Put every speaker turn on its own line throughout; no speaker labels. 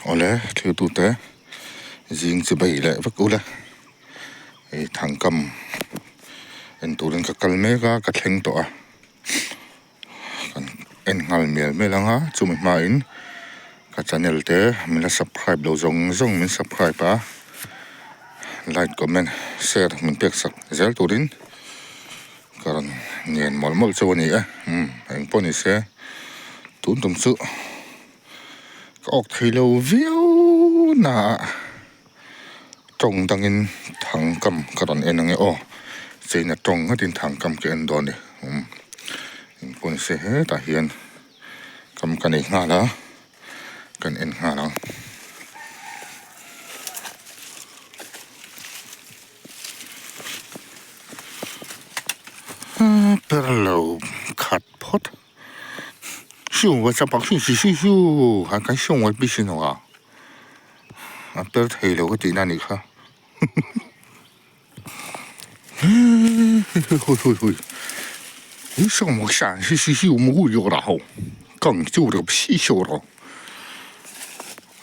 Awle thiltute zing chi bai leh vek ula hei thangkam en turin ka kal mek a ka thleng tawh a kan en nghal mial mial ang a chumi hmain ka channel te min la subscribe lo zawng zawng min subscribe a like comment share min pek sak zel turin ka rawn ngen mawlh mawlh chu a ni e umm engpawh ni se tun tum chu. Ka awk thei lo viau na ah tawng dangin thangkam ka rawn en ange aw cheina tawng ngatin thangkam ka en dawn a ni umm engpawh ni se hetah hian kam ka nei nghal a kan en nghal ang. Per lo khat phawt. 秀我这把秀秀秀秀， 还敢秀我必须弄啊！ 啊，别推了，我对那里看， 嘿嘿嘿嘿嘿， 你上我山是是是我们屋有了吼， 刚就这个皮修了，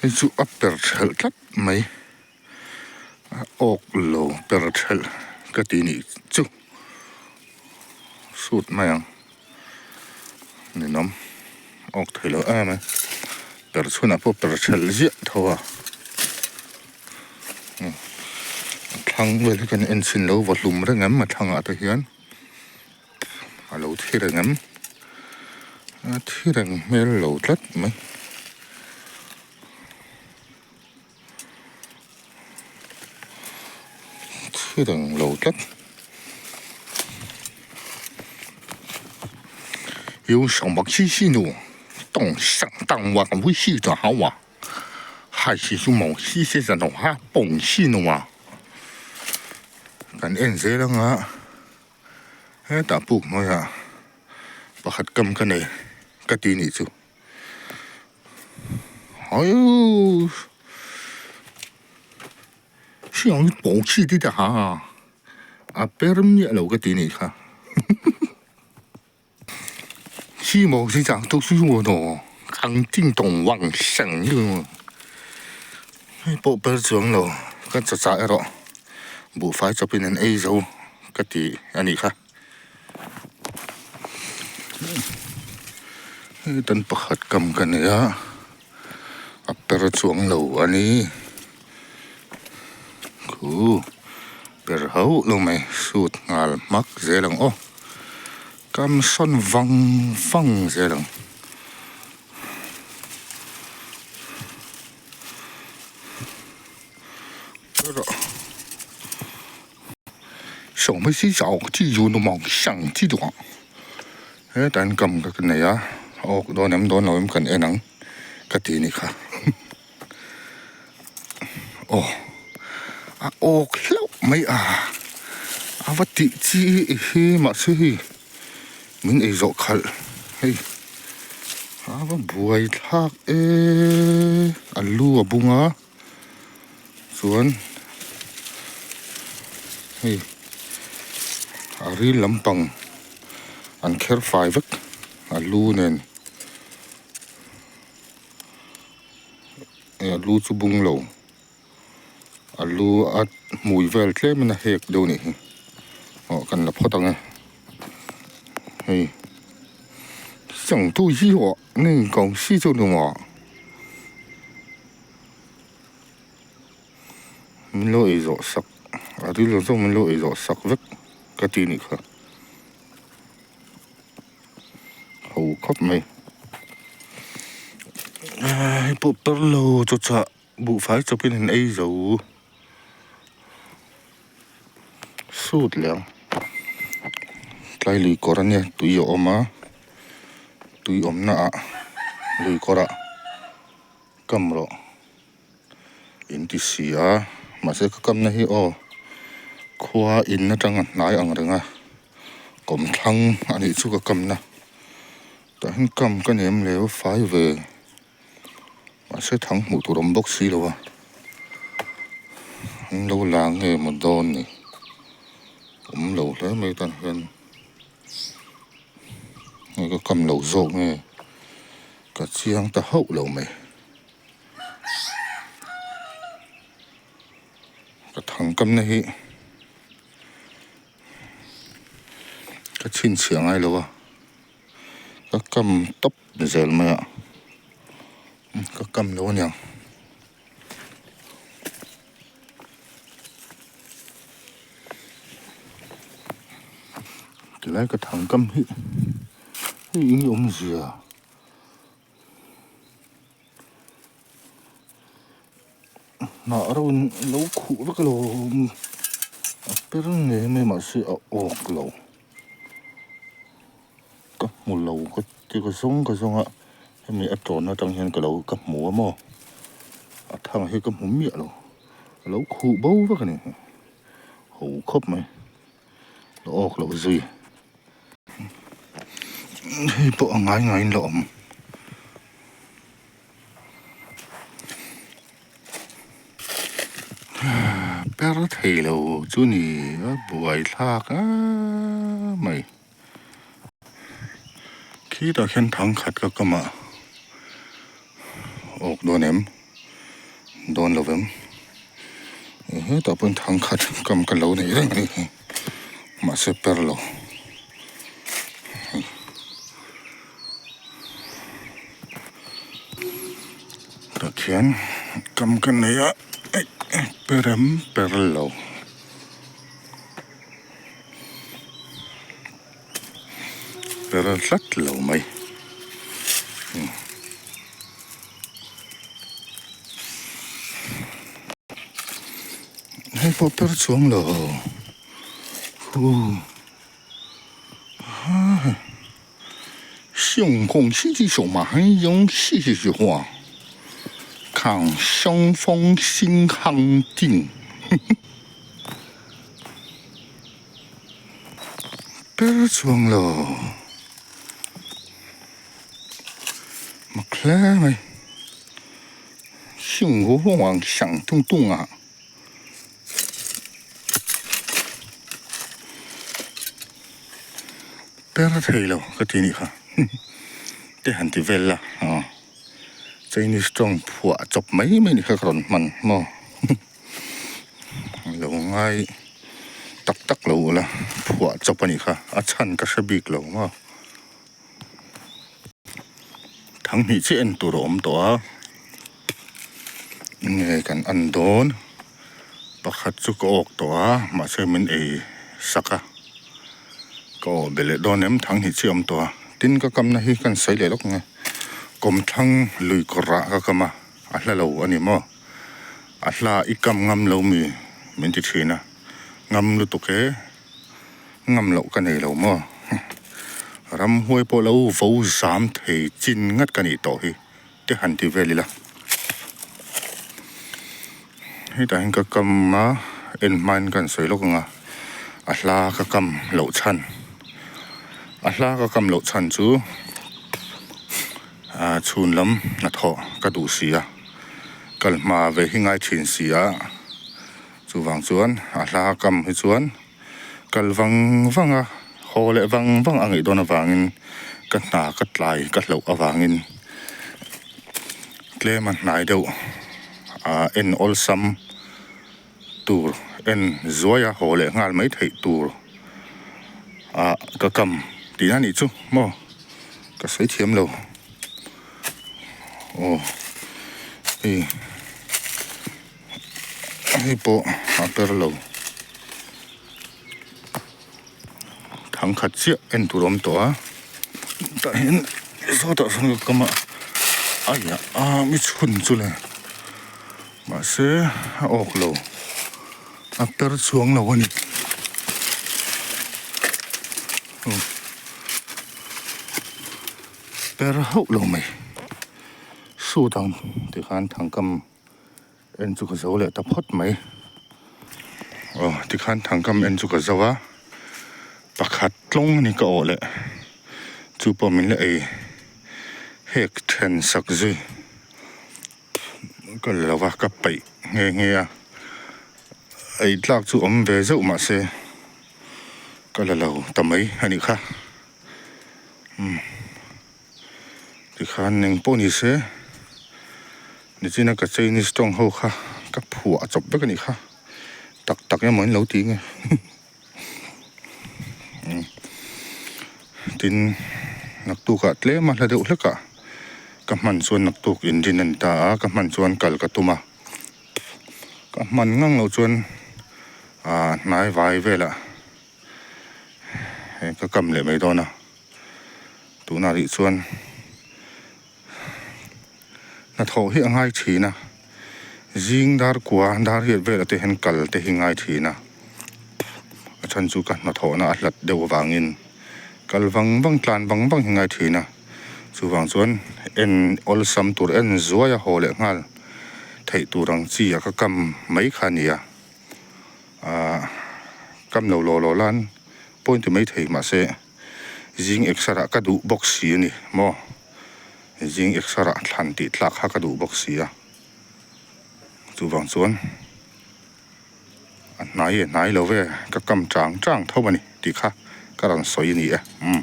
你就啊别吃了没？ 啊， 恶路别吃， 个地里就สุดไหมอ่ะ Ninawm awk thei lo em a per chhunah pawh per thelh ziah tho a a thlang vel hi kan en chhin lo va hlum reng em a thlangah te hian a lo thi reng em a thi reng hmel lo tlat mai. Thi reng lo tlat. 有什么信息呢？ 动上当我微信的好啊， 还是什么信息的话， 蹦戏呢啊？ Kan en zel anga hetah puk hnuaiah pakhat kam ka nei ka ti nih chu. 哎呦， 像宝气的的哈， 啊，别人灭了个地里看， 西毛市场都是我的， 康定东往上哟， 哎，不别装了， 个这咋了？ 不发这边人 A 走， 个地啊你看。 Hetan pakhat kam ka nei a a per chuang lo a ni khu per hauh lo mai sut nghal hmak zel ang aw kam sawn vang vang zel ang. Hetah hian kam ka nei a awk dawn em dawn lo em kan en ang ka ti ni kha aw a awk hlauh mai a a va tih chi hi mahse hei min ei zawh khalh hei a va buai thlak e a lu a bung a. Chuan hei a ril lampang an kher fai vek a lu nen eh a lu chu bung lo a lu a hmui vel tlem in a hek deuh a nih hi aw kan la phawt ang e hei sangtu hi aw nei kawng si chu ni maw. Min lo ei zawh sak a ril lo zawk min lo ei zawh sak vek ka ti nih kha ho khawp mai hei pawh per lo chawchah buhfai chawpin an ei zo sut leh ang tlai lui kawr ania tui a awm a tui awmna ah lui kawr ah. Kam rawh in ti si a mahse ka kamna hi aw khua in atanga hnai ang reng a kawmthlang a nih chu ka kamna tah hian kam ka nem leh a fai ve mahse thang hmuh tur awm bawk si lo a an lo la nge maw dawn ni awm lo hle mai tah hian nge ka kam lo zawk nge. Ka chiang ta hauh lo mai. Ka thangkamna hi ka chhinchhiah ngai lo a, ka kam tawp zel mai a, ka kam lo aniang. Tilai ka thangkam hi hei eng nge awmzia. Hnah reuh in lo khuh vek alo a per ngei mai mahse a awk lo ka hmu lo ka ti ka zawng ka zawng a hemi a tawn atang hian ka lo ka hmu a maw a thang hi ka hmu miah lo a lo khuh bo vek a ni ho khawp mai a awk lo zui hei pawh a ngai ngaiin la awm. Per thei lo chu ni a buai thlak a mai khitah khian thangkhat ka kam ah awk dawn em dawn lo vem hetah pawh hian thangkhat kam ka lo nei reng a ni mahse per lo. Tah khian kam ka nei a perem per lo per tlat lo mai hei pawh per chuang lo huh. 相逢喜气相嘛，很用喜气说话，看相逢心康定，别装了，没看没，幸福凤凰响咚咚啊！Per thei lo ka ti nih kha te han ti vel la aw Chinese tawng phuah chawp mai mai ni kha ka rawn hman maw lo ngai tak tak lo ula phuah chawp a nih kha a chhan ka hre bik lo maw Thanghnih chiah en tur a awm tawh a nge kan en dawn pakhat chu ka awk tawh a mahse min ei sak a ka awh belh leh dawn em thanghnih chiah a awm tawh a tin ka kamna hi ka sawi leh lawk ang e kawmthlang lui kawr ah ka kam a a hla lo a ni maw a hla i kam ngam lo mi min ti thin a ngam lutuk e. Ngam loh ka nei lo maw? Ramhuai pawh lo vo zam thei chin ngat ka nih tawh hi te han ti vel ila. Hetah hian ka kam a, en hmain ka han sawi lawk ang a, a hla ka kam loh chhan, a hla ka kam loh chhan chu ah chhun lam hnathawh ka duh si a, kal hma ve hi ngai thin si a, chuvang chuan a hla kam hi chuan. Kal vang vang a, haw leh vang vang a ngaih dawn avangin ka hna ka tlai ka hlauh avangin tlem a hnai deuh ah en awlsam tur en zuai a haw leh nghal mai theih tur ah ka kam tih a nih chu maw ka sawi thiam lo aw hei. Hei pawh a per lo thangkhat chiah en tur a awm tawh a tah hian sawtah sawn ka kam a aiah a mi chhun chu le mahse a awk lo a per chhuang lo a ni per hauh lo mai sut ang tikhan thangkam. En chu ka zo leh ta phawt mai aw tikhan thangkam en chu ka zo a pakhat tlawng a ni ka awh leh chu pawh min la ei hek then sak zui ka la lo va ka peih nghe nghe a ei tlak chu awm ve zeuh mahse ka la lo ta mai a nih kha umm. Tikhan eng pawh ni se nichina ka Chinese tawng ho kha ka phuah chawp vek a nih kha. Tak tak emaw in lo ti nge. Tin, naktukah tlem a hla deuh hlekah ka hman chuan naktuk inrin a ni ta a, ka hman chuan kal ka tum a. Ka hman ngang loh chuan ah hnai vai velah ka kam leh mai dawn a. Tunah rih chuan hnathawh hi a ngai thin a, zing dar kua dar riat velah te hian kal te hi ngai thin a, a chhan chu ka hnathawhna a hlat deuh avangin kal vang vang tlan vang vang hi ngai thin a, chuvang chuan en awlsam tur en zuai a haw leh nghal theih tur ang chi a ka kam mai kha a ni a, ahh kam lo law law lan point ti maithei mahse. Zing exer ah ka duh bawk si a ni maw? Zing exer ah thlan tih tlak kha ka duh bawk si a, chuvang chuan a hnai e hnai lo ve ka kam chang chang tho a ni tih kha ka rawn sawi a ni e umm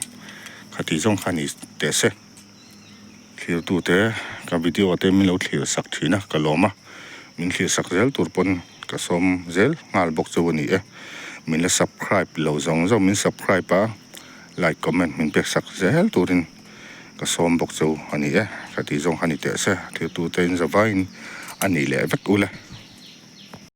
khati zawng kha ni teh se thlirtute ka video te min lo thlir sak thin a ka lawm a min thlir sak zel tur pawn ka sawm zel nghal bawk chu a ni e. Min la subscribe lo zawng zawng min subscribe a, like comment min pek sak zel turin ka sawm bawk chu a ni e. Ka tih zawng kha ni teh se, thiltute in zavaiin a nih leh vek ule.